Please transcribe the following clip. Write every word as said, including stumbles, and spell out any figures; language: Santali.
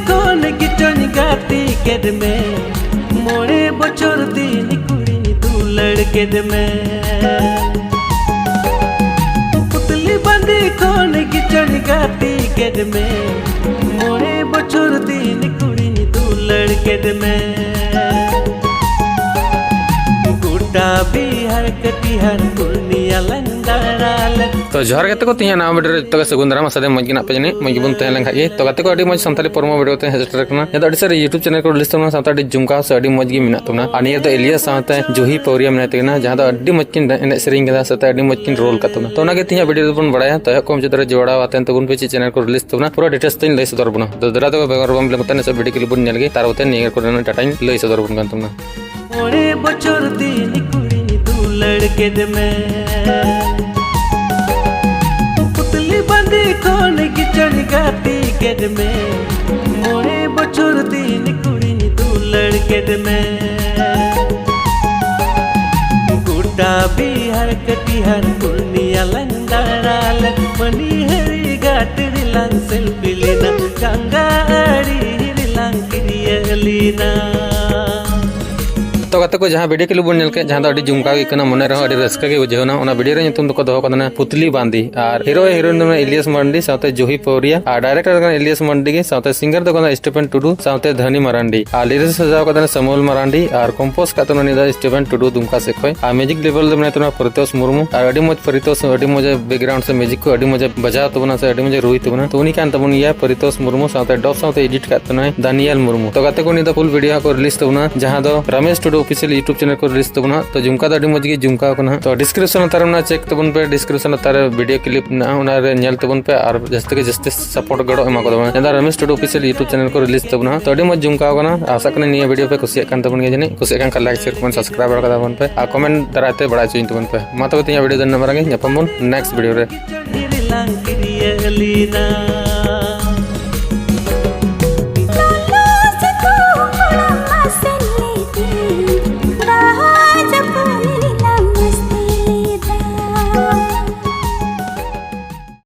ᱠᱷᱚᱱ ᱜᱮᱪᱚᱧ ᱜᱟᱛᱮ ᱠᱮᱫ ᱢᱮ, ᱢᱚᱬᱮ ᱵᱚᱪᱷᱚᱨ ᱫᱤᱱ ᱠᱩᱲᱤᱧ ᱫᱩᱞᱟᱹᱲ ᱠᱮᱫ ᱢᱮ᱾ ᱯᱩᱛᱞᱤ ᱵᱟᱸᱫᱤ ᱠᱷᱚᱱ ᱜᱮᱪᱚᱧ ᱜᱟᱛᱮ ᱠᱮᱫ ᱢᱮ, ᱢᱚᱬᱮ ᱵᱚᱪᱷᱚᱨ ᱫᱤᱱ ᱠᱩᱲᱤᱧ ᱫᱩᱞᱟᱹᱲ ᱠᱮᱫ ᱢᱮ᱾ ᱜᱚᱴᱟ ᱵᱤᱦᱟᱨ ᱠᱟᱹᱴᱤᱦᱟᱨ ᱯᱩᱨᱱᱤᱭᱟ ᱞᱟᱝ ᱫᱟᱬᱟ ᱞᱮ᱾ ᱛᱚ ᱡᱚᱦᱟᱨ ᱜᱟᱛᱮ ᱠᱚ, ᱛᱮᱦᱮᱧᱟᱜ ᱱᱟᱣᱟ ᱵᱷᱤᱰᱤᱭᱳ ᱨᱮ ᱡᱚᱛᱚ ᱜᱮ ᱥᱟᱹᱜᱩᱱ ᱫᱟᱨᱟᱢ᱾ ᱟᱥᱟ ᱫᱟᱹᱧ ᱢᱚᱡᱽ ᱜᱮ ᱢᱮᱱᱟᱜ ᱯᱮ ᱡᱟᱹᱱᱤᱡ, ᱢᱚᱡᱽ ᱜᱮᱵᱚᱱ ᱛᱟᱦᱮᱸ ᱞᱮᱱ ᱠᱷᱟᱡ ᱜᱮ᱾ ᱛᱚ ᱜᱟᱛᱮ ᱠᱚ, ᱟᱹᱰᱤ ᱢᱚᱡᱽ ᱥᱟᱱᱛᱟᱲᱤ ᱯᱨᱳᱢᱳ ᱵᱷᱤᱰᱤᱭᱳ ᱛᱮ ᱦᱮᱡ ᱥᱮᱴᱮᱨ ᱟᱠᱟᱱᱟ᱾ ᱱᱤᱭᱟᱹ ᱫᱚ ᱟᱹᱰᱤ ᱥᱟᱹᱨᱤ YouTube ᱪᱮᱱᱮᱞ ᱠᱚ ᱨᱤᱞᱤᱡᱽ ᱛᱟᱵᱚᱱᱟ, ᱥᱟᱶᱛᱮ ᱟᱹᱰᱤ ᱡᱷᱩᱢᱠᱟᱣ ᱥᱮ ᱟᱹᱰᱤ ᱢᱚᱡᱽ ᱜᱮ ᱢᱮᱱᱟᱜ ᱛᱟᱵᱚᱱᱟ᱾ ᱟᱨ ᱱᱤᱭᱟᱹ ᱫᱚ ᱮᱞᱤᱭᱟ ᱥᱟᱶᱛᱮ ᱡᱩᱦᱤ ᱯᱟᱹᱣᱨᱤᱭᱟ ᱢᱮᱱᱟᱭ ᱛᱟᱹᱠᱤᱱᱟ, ᱡᱟᱦᱟᱸ ᱫᱚ ᱟᱹᱰᱤ ᱢᱚᱡᱽ ᱠᱤᱱ ᱮᱱᱮᱡ ᱥᱮᱨᱮᱧ ᱠᱟᱫᱟ, ᱥᱟᱶᱛᱮ ᱟᱹᱰᱤ ᱢᱚᱡᱽ ᱠᱤᱱ ᱨᱳᱞ ᱠᱟᱫ ᱛᱟᱵᱚᱱᱟ᱾ ᱛᱚ ᱚᱱᱟᱜᱮ ᱛᱮᱦᱮᱧᱟᱜ ᱵᱷᱤᱰᱤᱭᱳ ᱨᱮᱵᱚᱱ ᱵᱟᱲᱟᱭᱟ᱾ ᱛᱚ ᱮᱦᱚᱵ ᱠᱷᱚᱱ ᱢᱩᱪᱟᱹᱫ ᱫᱷᱟᱹᱨᱤᱡ ᱡᱚᱲᱟᱣ ᱟᱛᱮᱱ ᱛᱟᱵᱚᱱ ᱯᱮ, ᱪᱮᱫ ᱪᱮᱱᱮᱞ ᱠᱚ ᱨᱤᱞᱤᱡᱽ ᱛᱟᱵᱚᱱᱟ, ᱯᱩᱨᱟᱹ ᱰᱤᱴᱮᱞᱥ ᱛᱮᱧ ᱞᱟᱹᱭ ᱥᱚᱫᱚᱨ ᱟᱵᱚᱱᱟ᱾ ᱛᱚ ᱫᱮᱞᱟ ᱛᱚᱵᱮ ᱵᱮᱜᱚᱨ ᱵᱟᱝ ᱵᱤᱞᱚᱢ ᱠᱟᱛᱮ ᱱᱤᱛᱚᱜ ᱵᱷᱤᱰᱤᱭᱳ ᱠᱞᱤᱯ ᱵᱚᱱ ᱧᱮᱞ ᱜᱮ, ᱛᱟᱨ ᱵᱟᱫᱮ ᱱᱤᱭᱟᱹ ᱠᱚᱨᱮᱱᱟᱜ ᱰᱟᱴᱟᱧ ᱞᱟᱹᱭ ᱥᱚᱫᱚᱨ ᱟᱵᱚᱱ ᱠᱟᱱ ᱛᱟᱵᱚᱱᱟ᱾ ᱢᱚᱬᱮ ᱵᱚᱪᱷᱚᱨ ᱫᱤᱱ ᱠᱩᱲᱤᱧ ᱫᱩᱞᱟᱹᱲ ᱠᱮᱫ ᱢᱮ, ᱯᱩᱛᱞᱤ ᱵᱟᱸᱫᱤ ᱠᱷᱚᱱ ᱜᱮᱪᱚᱧ ᱜᱟᱛᱮ ᱠᱮᱫ ᱢᱮ᱾ ᱢᱚᱬᱮ ᱵᱚᱪᱷᱚᱨ ᱫᱤᱱ ᱠᱩᱲᱤᱧ ᱫᱩᱞᱟᱹᱲ ᱠᱮᱫ ᱢᱮ᱾ ᱜᱚᱴᱟ ᱵᱤᱦᱟᱨ ᱠᱟᱹᱴᱤᱦᱟᱨ ᱯᱩᱨᱱᱤᱭᱟ ᱞᱟᱝ ᱫᱟᱬᱟ ᱞᱮ, ᱢᱟᱹᱱᱤᱦᱟᱹᱨᱤ ᱜᱷᱟᱴ ᱨᱮᱞᱟᱝ ᱥᱮᱞᱯᱷᱤ ᱞᱮᱱᱟ, ᱜᱟᱝᱜᱟ ᱟᱲᱮ ᱨᱮᱞᱟᱝ ᱠᱤᱨᱤᱭᱟᱹ ᱞᱮᱱᱟ᱾ ᱛᱚ ᱜᱟᱛᱮ ᱠᱚ, ᱡᱟᱦᱟᱸ ᱵᱷᱤᱰᱤᱭᱳ ᱠᱞᱤᱯ ᱵᱚᱱ ᱧᱮᱞ ᱠᱮᱫ, ᱡᱟᱦᱟᱸ ᱫᱚ ᱟᱹᱰᱤ ᱡᱷᱩᱢᱠᱟᱣ ᱜᱮ ᱠᱟᱱᱟ, ᱢᱚᱱᱮ ᱨᱮᱦᱚᱸ ᱟᱹᱰᱤ ᱨᱟᱹᱥᱠᱟᱹ ᱜᱮ ᱵᱩᱡᱷᱟᱹᱣ ᱮᱱᱟ᱾ ᱚᱱᱟ ᱵᱷᱤᱰᱤᱭᱳ ᱨᱮ ᱧᱩᱛᱩᱢ ᱫᱚᱠᱚ ᱫᱚᱦᱚ ᱠᱟᱫᱟ ᱱᱟ ᱯᱩᱛᱞᱤ ᱵᱟᱸᱫᱤ, ᱟᱨ ᱦᱤᱨᱳ ᱦᱤᱨᱳᱭᱤᱱ ᱫᱚ ᱢᱮᱱᱟᱭ ᱤᱞᱤᱭᱟᱥ ᱢᱟᱨᱟᱱᱰᱤ ᱥᱟᱶᱛᱮ ᱡᱩᱦᱤ ᱯᱟᱹᱣᱨᱤᱭᱟ, ᱟᱨ ᱰᱟᱭᱨᱮᱠᱴᱚᱨ ᱠᱟᱱᱟ ᱤᱞᱤᱭᱟᱥ ᱢᱟᱨᱟᱱᱰᱤ ᱜᱮ, ᱥᱟᱶᱛᱮ ᱥᱤᱝᱜᱟᱨ ᱫᱚ ᱠᱟᱱᱟ ᱥᱴᱤᱯᱷᱮᱱ ᱴᱩᱰᱩ ᱥᱟᱶᱛᱮ ᱫᱷᱟᱱᱤ ᱢᱟᱨᱟᱱᱰᱤ, ᱟᱨ ᱞᱤᱨᱤᱠᱥ ᱥᱟᱡᱟᱣ ᱠᱟᱫᱟ ᱥᱟᱢᱩᱭᱮᱞ ᱢᱟᱨᱟᱱᱰᱤ, ᱟᱨ ᱠᱚᱢᱯᱳᱡᱽ ᱠᱟᱜ ᱛᱟᱵᱚᱱᱟ ᱩᱱᱤ ᱫᱚ ᱥᱴᱤᱯᱷᱮᱱ ᱴᱩᱰᱩ ᱫᱩᱢᱠᱟ ᱥᱮᱫ ᱠᱷᱚᱱ, ᱟᱨ ᱢᱤᱭᱩᱡᱤᱠ ᱰᱤᱨᱮᱠᱴᱚᱨ ᱫᱚ ᱢᱮᱱᱟᱭ ᱛᱟᱵᱚᱱᱟ ᱯᱚᱨᱤᱛᱳᱥ ᱢᱩᱨᱢᱩ, ᱟᱨ ᱟᱹᱰᱤ ᱢᱚᱡᱽ ᱯᱚᱨᱤᱛᱳᱥ, ᱟᱹᱰᱤ ᱢᱚᱡᱽ ᱵᱮᱠᱜᱨᱟᱣᱩᱱᱰ ᱥᱮ ᱢᱤᱭᱩᱡᱤᱠ ᱠᱚ ᱟᱹᱰᱤ ᱢᱚᱡᱽ ᱮ ᱵᱟᱡᱟᱣ ᱛᱟᱵᱚᱱᱟ ᱥᱮ ᱟᱹᱰᱤ ᱢᱚᱡᱽ ᱮ ᱨᱩᱭ ᱛᱟᱵᱚᱱᱟ᱾ ᱛᱚ ᱩᱱᱤ ᱠᱟᱱ ᱛᱟᱵᱚᱱ ᱜᱮᱭᱟ ᱯᱚᱨᱤᱛᱳᱥ ᱢᱩᱨᱢᱩ, ᱥᱟᱶᱛᱮ ᱰᱚᱵ ᱥᱟᱶᱛᱮ ᱮᱰᱤᱴ ᱠᱟᱜ ᱛᱟᱵᱚᱱᱟᱭ ᱫᱟᱱᱤᱭᱮᱞ ᱢᱩᱨᱢᱩ᱾ ᱛᱚ ᱜᱟᱛᱮ ᱠᱚ, ᱩᱱᱤ ᱫᱚ ᱯᱷᱩᱞ ᱵᱷᱤᱰᱤᱭᱳ ᱦᱟᱸᱜ ᱠᱚ ᱨᱤᱞᱤᱡᱽ ᱛᱟᱵᱚᱱᱟ, ᱡᱟᱦᱟᱸ ᱫᱚ ᱨᱟᱢᱮᱥ ᱴᱩᱰᱩ ᱚᱯᱷᱤᱥᱤᱭᱟᱞ YouTube ᱪᱮᱱᱮᱞ ᱠᱚ ᱨᱤᱞᱤᱡᱽ ᱛᱟᱵᱚᱱᱟ᱾ ᱛᱚ ᱡᱷᱩᱢᱠᱟ ᱫᱚ ᱟᱹᱰᱤ ᱢᱚᱡᱽ ᱜᱮ ᱡᱷᱩᱢᱠᱟᱣ ᱠᱟᱱᱟ ᱦᱟᱸᱜ᱾ ᱛᱚ ᱰᱤᱥᱠᱨᱤᱯᱥᱚᱱ ᱞᱟᱛᱟᱨ ᱨᱮ ᱚᱱᱟ ᱪᱮᱠ ᱛᱟᱵᱚᱱ ᱯᱮ, ᱰᱤᱥᱠᱨᱤᱯᱥᱚᱱ ᱞᱟᱛᱟᱨ ᱨᱮ ᱵᱷᱤᱰᱤᱭᱳ ᱠᱞᱤᱯ ᱢᱮᱱᱟᱜᱼᱟ, ᱚᱱᱟ ᱨᱮ ᱧᱮᱞ ᱛᱟᱵᱚᱱ ᱯᱮ ᱟᱨ ᱡᱟᱹᱥᱛᱤ ᱜᱮ ᱡᱟᱹᱥᱛᱤ ᱥᱟᱯᱳᱨᱴ ᱜᱚᱲᱚ ᱮᱢᱟ ᱠᱚ ᱛᱟᱵᱚᱱᱟ᱾ ᱡᱟᱦᱟᱸ ᱫᱚ ᱨᱟᱢᱮᱥ ᱴᱩᱰᱩ ᱚᱯᱷᱤᱥᱤᱭᱟᱞ YouTube ᱪᱮᱱᱮᱞ ᱠᱚ ᱨᱤᱞᱤᱡᱽ ᱛᱟᱵᱚᱱᱟ᱾ ᱛᱚ ᱟᱹᱰᱤ ᱢᱚᱡᱽ ᱡᱷᱩᱢᱠᱟᱣ ᱠᱟᱱᱟ᱾ ᱟᱥᱟᱜ ᱠᱟᱱᱟ ᱱᱤᱭᱟᱹ ᱵᱷᱤᱰᱤᱭᱳ ᱯᱮ ᱠᱩᱥᱤᱭᱟᱜ ᱠᱟᱱ ᱛᱟᱵᱚᱱ ᱜᱮᱭᱟ ᱡᱟᱹᱱᱤᱡ᱾ ᱠᱩᱥᱤᱭᱟᱜ ᱠᱟᱱ ᱠᱷᱟᱱ ᱞᱟᱭᱤᱠ, ᱥᱮᱭᱟᱨ, ᱠᱚᱢᱮᱱᱴ, ᱥᱟᱵᱥᱠᱨᱟᱭᱤᱵ ᱵᱟᱲᱟ ᱠᱟᱛᱟ ᱵᱚᱱ ᱯᱮ ᱟᱨ ᱠᱚᱢᱮᱱᱴ ᱫᱟᱨᱟᱭ ᱛᱮ ᱵᱟᱲᱟᱭ ᱦᱚᱪᱚᱧ ᱛᱟᱵᱚᱱ ᱯᱮ᱾ ᱢᱟ ᱛᱚᱵᱮ ᱛᱮᱦᱮᱧᱟᱜ ᱵᱷᱤᱰᱤᱭᱳ ᱫᱚ ᱱᱤᱱᱟᱹᱜ ᱢᱟᱨᱟᱝ ᱜᱮ, ᱧᱟᱯᱟᱢ ᱵᱚᱱ ᱱᱮᱠᱥᱴ ᱵᱷᱤᱰᱤᱭᱳ ᱨᱮ᱾ ᱨᱮᱞᱟᱝ ᱠᱤᱨᱤᱭᱟᱹ ᱞᱮᱱᱟ᱾